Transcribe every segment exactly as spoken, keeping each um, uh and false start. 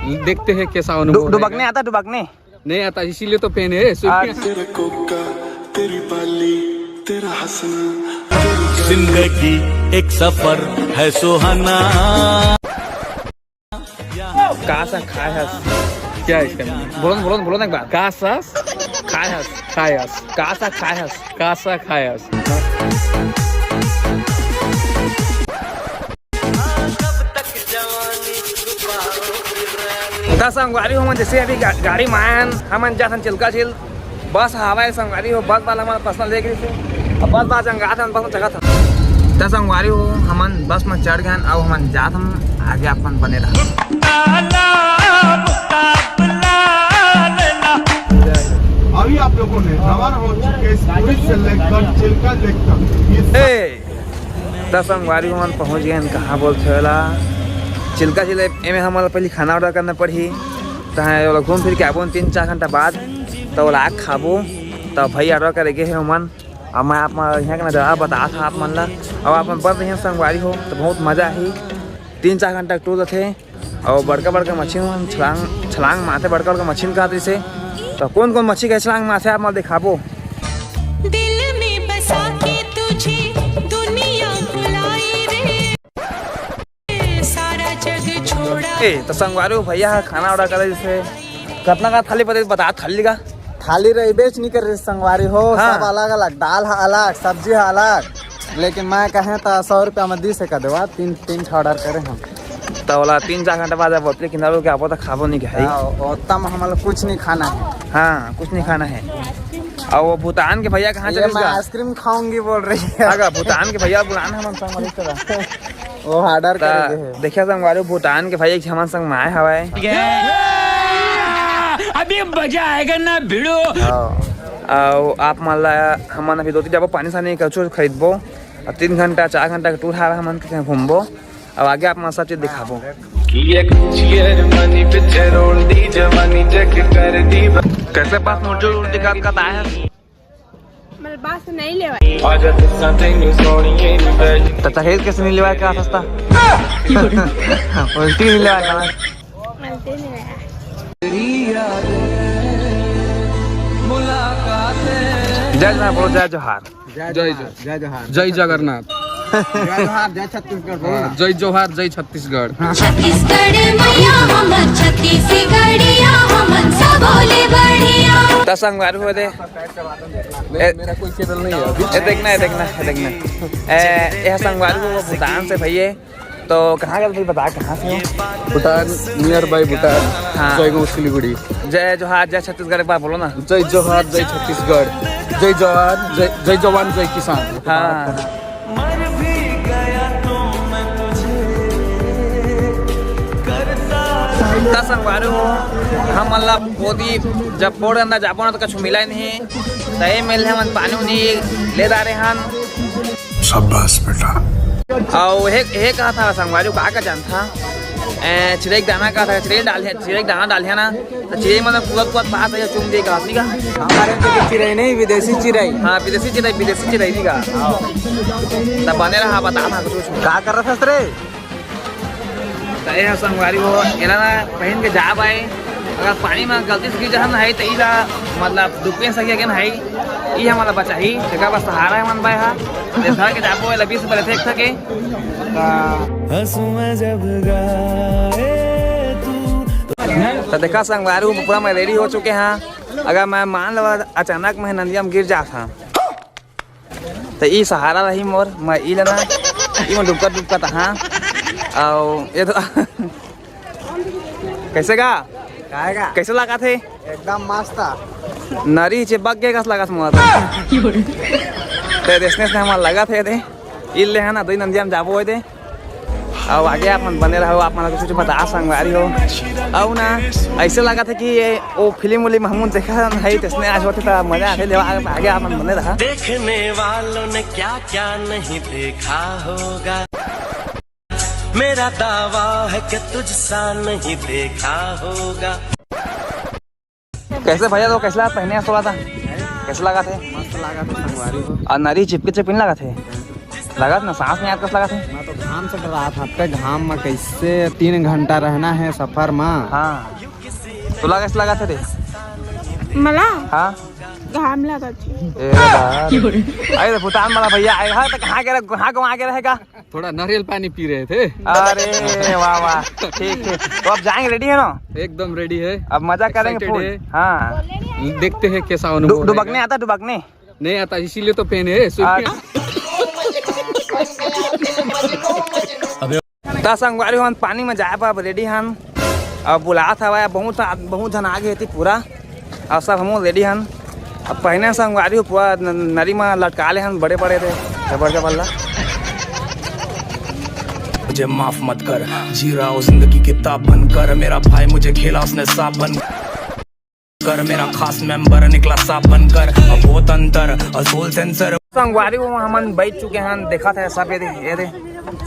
देखते हैं कैसा अनुभव डु-, डुबकने रहेगा। आता, डुबकने? नहीं आता, इसीलिए तो पहने है। अच्छा। तेरा कोका, तेरी बाली, तेरा हंसना, तेरी जिंदगी एक सफर है सुहाना। का सा खाए हस? क्या है इसका? बोलो ना, बोलो ना, बोलो ना एक बार। का सा खाए हस? खाए हस। का सा खाए हस? का सा खाए हस? त संगवारी हो, हमन जैसे अभी गा-, गाड़ी म आयन, हमन जाथन चिल्का झील। बस हवाए संगवारी हो, बस वाला हमन पर्सनल लेके रहिसे। अब बस वाला जंगाथन, बस म चघाथन। त संगवारी हो, हमन बस म चढ़ गेन, अब हमन जाथन, आगे अपन बने रह। अभी आप लोगों ने रवाना हो चुके इस पुलिस से लेकर चिल्का लेक तक ये ए, त संगवारी हो, हमन पहुंच गेन, कहाँ बोलथे ओला, चिल्का झील। एमे हमन ला पहली खाना ऑर्डर करना पड़ही, तहाँ ओला घूम फिर के आबो तीन चार घंटा बाद, त ओला आके खाबो। त भाई ऑर्डर करे गे हे ओमन, अब मैं आप मन इहाँ के नजारा बतात हँव आप मन ला। अब आप मन बन रहिहन संगवारी हो, त बहुत मजा आही। तीन चार घंटा के टूर रथे, अउ बड़का बड़का मछली मन छलांग, छलांग मारथे, बड़का बड़का मछली कहत रहिसे। त कोन कोन मछली के छलांग मारथे आप मन ला देखाबो। दिल में बसा के तुझे दुनिया बुलाई रे, सारा जग छोड़ा। ए, त संगवारी हो, भैया ह खाना ऑर्डर करे रहिसे। कतना का थाली बता, बता थाली का? थाली रहिबेच नइ करे संगवारी हो, हाँ। सब अलग अलग, दाल ह अलग, सब्जी ह अलग, लेकिन मैं कहें त सौ रुपया म दिस हे का देवा, तीन, तीन ठा ऑर्डर करे हम। त ओला तीन चार घंटा बाद अब बोतल किनारो के आबो त खाबो नइ के है। हाँ, ओतम हमला कुछ नइ खाना हे। हाँ, कुछ नइ खाना हे। अउ वो भूटान के भैया कहाँ ये चलिस मैं गा? आइसक्रीम खाऊंगी बोल रही है। अगर भूटान के भैया बुलाना हमन संग वाले तरह। वो ऑर्डर त करे दे हे। देखिए संगवारी, भूटान के भैया एक हमन संग म आए हवय। अभी मजा आएगा ना भिड़ो। हाँ। अउ आप मन ला, हमन अभी दो तीन जगह पानी सानी कचो खरीदबो। अब तीन घंटा, चार घंटा के टूर हवे, हमन के घूमबो। अब आगे आप मन सब चीज दिखाबो। कि एक चेयर मनी पीछे रोल दी जवानी चेक कर दी। कैसे पास मोटो रोड दिखा का आया है? मतलब बात से नहीं लेवाई। त तहेज कैसे नहीं लेवाय का सस्ता? उल्टी नहीं लेवाय का? गलती नहीं लेवाई। जय जोहार, बोलो जय जोहार। जय जय जोहार, जय जोहार। जय जगन्नाथ। जय जोहार, जय छत्तीसगढ़, बोलो ना। हाँ, जय जोहार, जय छत्तीसगढ़। छत्तीसगढ़ मैया हमर छत्तीसगढ़िया, हमन सब बोले बढ़िया। त संगवारी हो दे। ए, मेरा कोई चैनल नहीं है अभी। ए, देखना है, देखना है, देखना है। ए, यह संगवारी हो भूटान से भैया। तो कहाँ का भाई बता, कहाँ से हो? भूटान, नियर बाय भूटान, हाँ। जयगांव सिलीगुड़ी। जय जोहार, जय छत्तीसगढ़, एक बार बोलो ना। जय जोहार, जय छत्तीसगढ़, जय जवान, जय, जय जवान, जय किसान। हाँ। त संगवारी हो, हम मतलब ओती जब बोर्ड अंदर जाबो ना तो कुछ मिला ही नहीं, त ये मिल हमन पानी उनी ले जा रहे हन। शाबाश बेटा। अउ हे, हे कहा था संगवारी, का, का जानथा? ए, चिरई के दाना कहा था, चिरई डाल, चिरई के दाना डाल है ना, तो चिरई मतलब पूरा, पूरा पास है, चुम दे कहा, ठीक है? हमारे तो चिरई नहीं, विदेशी चिरई। हाँ, विदेशी चिरई, विदेशी चिरई, ठीक है? तब बने रहा, बता था कुछ, कुछ। का कर रहा था रे? त ए ह संगवारी हो, एला ना पहिन के जा पाए। अगर पानी में गलती से गिर जाहन है, त इला मतलब डूबे सके के है, ई हमला बचाही। तेकर बस सहारा है मन बाय हा। ए धर के जाबो, एला बीस रुपया लेथे एक ठा के। त हंसुआ जब गाए तू। त देखा संगवारी हो, पूरा मैं रेडी हो चुके हाँ। अगर मैं मान लो अचानक मैं नदिया में गिर जात हाँ, त ई सहारा रही मोर, मैं ई लेना, ई मैं डुबकत डुबकत, हाँ। अउ ये तो कैसे गा? काहे गा? कैसे लागत हे? एकदम मस्त। नरी चिपक के कस लागत मोर। ते देसने से हमर लागत हे दे। ई ले है ना, दो नदिया में जाबो होय दे। अउ आगे आप मन बने रहो, आप मन कुछ कुछ बता संगवारी हो। अउ ना, ऐसे लागत हे कि ये वो फिल्म उलिम हमन देखा है, तैसने आज होते त मजा आथे। लेवा आगे आप मन बने रहा। देखने वालों ने क्या क्या नहीं देखा होगा, मेरा दावा है कि तुझसा नहीं देखा होगा। कैसे भैया, तो कैसे लगा पहने सोला था? कैसे लगा थे? मस्त लगा था संगवारी हो। और नरी चिपके चिपके नहीं लगा थे? लगा था ना, सांस नहीं आत कस लगा थे? मैं तो घाम से डरात हँव, अतका घाम म कैसे तीन घंटा रहना है सफर म। हाँ, तोला कइसे लागथे रे? मला हाँ। घाम लागथे। ए बाप। अरे भूटान वाला भैया आए हा, तो कहाँ के रह-, कहाँ घुमा के रहेगा? थोड़ा नारियल पानी पी रहे थे। अरे वाह वाह, ठीक ठीक। तो अब जाएंगे, रेडी है ना? एकदम रेडी है। अब मजा करेंगे Excited फुल। है। हाँ। देखते हैं कैसा अनुभव डु-, डुबकने रहेगा। आता, डुबकने? नहीं आता, इसीलिए तो पहने है swimming। अच्छा। त संगवारी हो, हमन पानी में जाए बर अब रेडी हन। अब बुलात हवय, बहुत आद-, बहुत झन आगे हे ती पूरा। अब सब हमहू रेडी हन। अब पहने संगवारी हो, पूरा न-, नरी में लटका ले हन बड़े बड़े रे, जबर जबर ला। मुझे माफ मत कर, जी रहा हूँ जिंदगी किताब बनकर। मेरा भाई मुझे खेला उसने सांप बन कर, मेरा खास मेंबर निकला सांप बनकर। अब बहुत अंतर, असूल सेंसर। संगवारी हो, हमन बैठ चुके हन, देखत हे सब, ये दे, ये दे,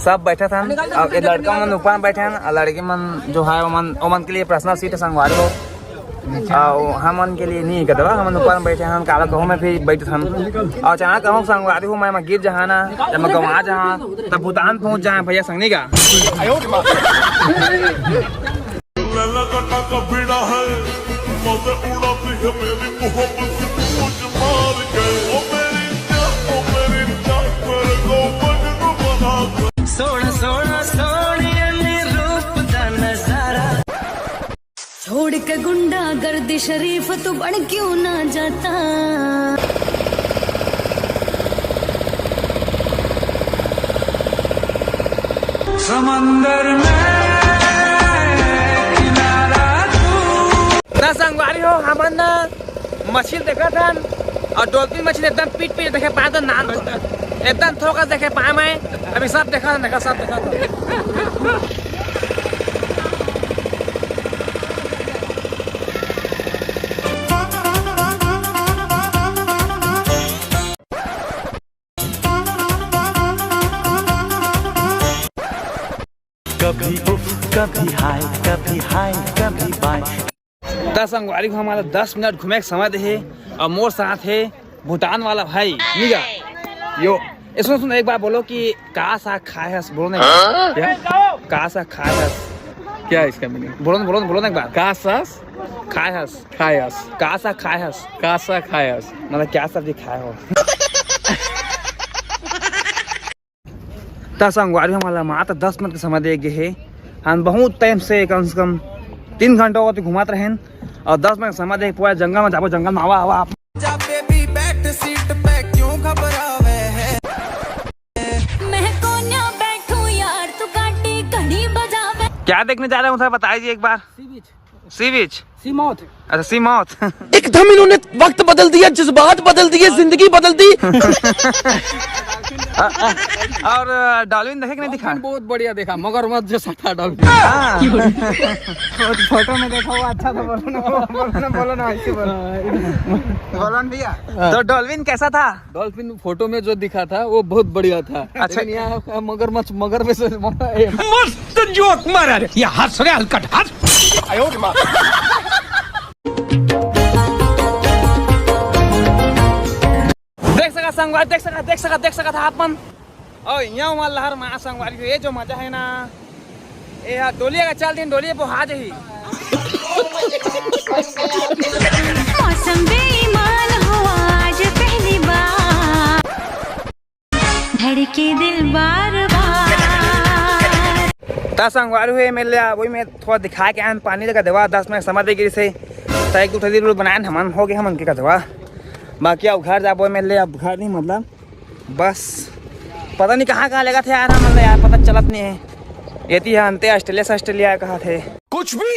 सब बैठत हन। अब ये लड़का मन ऊपर में बैठे हन, और लड़की मन जो है, ओमन, ओमन के लिए पर्सनल सीट है संगवारी हो। आ, ओ, हमन के लिए नहीं कदवा, हमन ऊपर में बैठे हन, काला कहूँ में भी बैठत हन। और अचानक कहूँ संगवारी हो, मैं, मैं गिर जहाँ ना, जब मैं गवा जहाँ, तब भूटान पहुँच जाए भैया संगनी का। छोड़ के गुंडागर्दी शरीफ तू बन क्यों ना जाता। समंदर में किनारा तू। त संगवारी हो, हमन न मछली देखत हन और डॉल्फिन मछली एकदम पीट पीट देखे पाए, तो नान तो एकदम थोकस देखे पाए मैं। अभी सब देखत हन, देखा, सब देखत हन। कभी उफ, कभी हाय, कभी हाय, कभी बाय। त संगवारी हो, हमन ला दस मिनट घूमे के समय दे हे और मोर साथ हे भूटान वाला भाई निगा। यो, ए, सुन, सुन, एक बार बोलो कि का साग खाए हस, बोलो ना एक बार। हाँ? क्या? का साग खाए हस? क्या है इसका मीनिंग? बोलो ना, बोलो ना, बोलो ना एक बार। का साग? खाए हस। खाए हस। का साग खाए हस? का साग खाए हस? मतलब क्या सब्जी खाए हो? त संगवारी हो, हमन ला मात्र दस मिनट के समय दे गे हे। हम बहुत टाइम से, कम से कम तीन घंटा होत घूमत रहेन और दस मिनट के समय दे के पूरा जंगल में जाबो, जंगल में आवा, आवा आप। जा बेबी बैठ सीट पे, क्यों घबरावे है? मैं कोन्या बैठूं यार, तू काटी घड़ी बजावे। क्या देखने जा रहे हो सर, बताइए एक बार। सी बीच। सी बीच? Sea mouth. अच्छा, सी माउथ। एकदम इन्होंने वक्त बदल दिया, जज्बात बदल दिए, जिंदगी बदल दी। और डॉल्फिन देखे कि नहीं दिखा? डॉल्फिन बहुत बढ़िया देखा, मगरमच्छ जैसा था डॉल्फिन। हाँ। फोटो में देखा, वो अच्छा था, बोलो ना, बोलो ना, बोलो ना, ऐसे बोलो। बोलो ना भैया। तो डॉल्फिन कैसा था? डॉल्फिन फोटो में जो दिखा था वो बहुत बढ़िया था। अच्छा। लेकिन यहाँ का मगरमच्छ, मगर में से मस्त जोक मारा रे। ये हंस रे हलकट हंस। देख सका संगवारी, देख सका, देख सका, देख सका था आप मन। और यहाँ वहाँ लहर मा संगवारी, ये जो मजा है ना, ए यार, डोलिया का चल दिन, डोलिया बोहा जही। मौसम बेईमान हुआ आज पहली बार, धड़के दिल बार बार। त संगवारी हो, मैं ले वही मैं थोड़ा दिखा के आन पानी लगा देवा, दस मिनट समय दे गिरी से, त एक दो थैली रोल बनाए हमन, हो गए हमन के का देवा, बाकी अब घर जाबो, मैं ले अब घर नहीं, मतलब बस पता नहीं कहाँ कहाँ लेगा थे यार, हमन ला यार पता चलत नहीं है। ये ती अंते ऑस्ट्रेलिया से ऑस्ट्रेलिया कहा थे कुछ भी।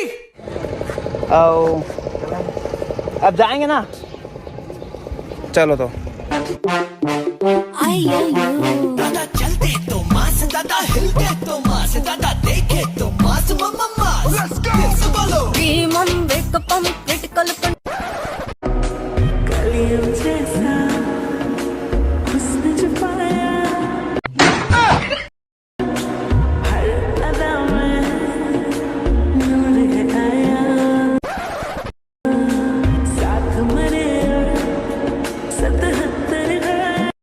आओ, अब जाएंगे ना, चलो तो। आई, आई, आई। दादा चलते तो मास, दादा हिलते तो मास, दादा देखे तो मास, मम्मा मास। Let's go। फिर से बोलो। की मन वेक पंप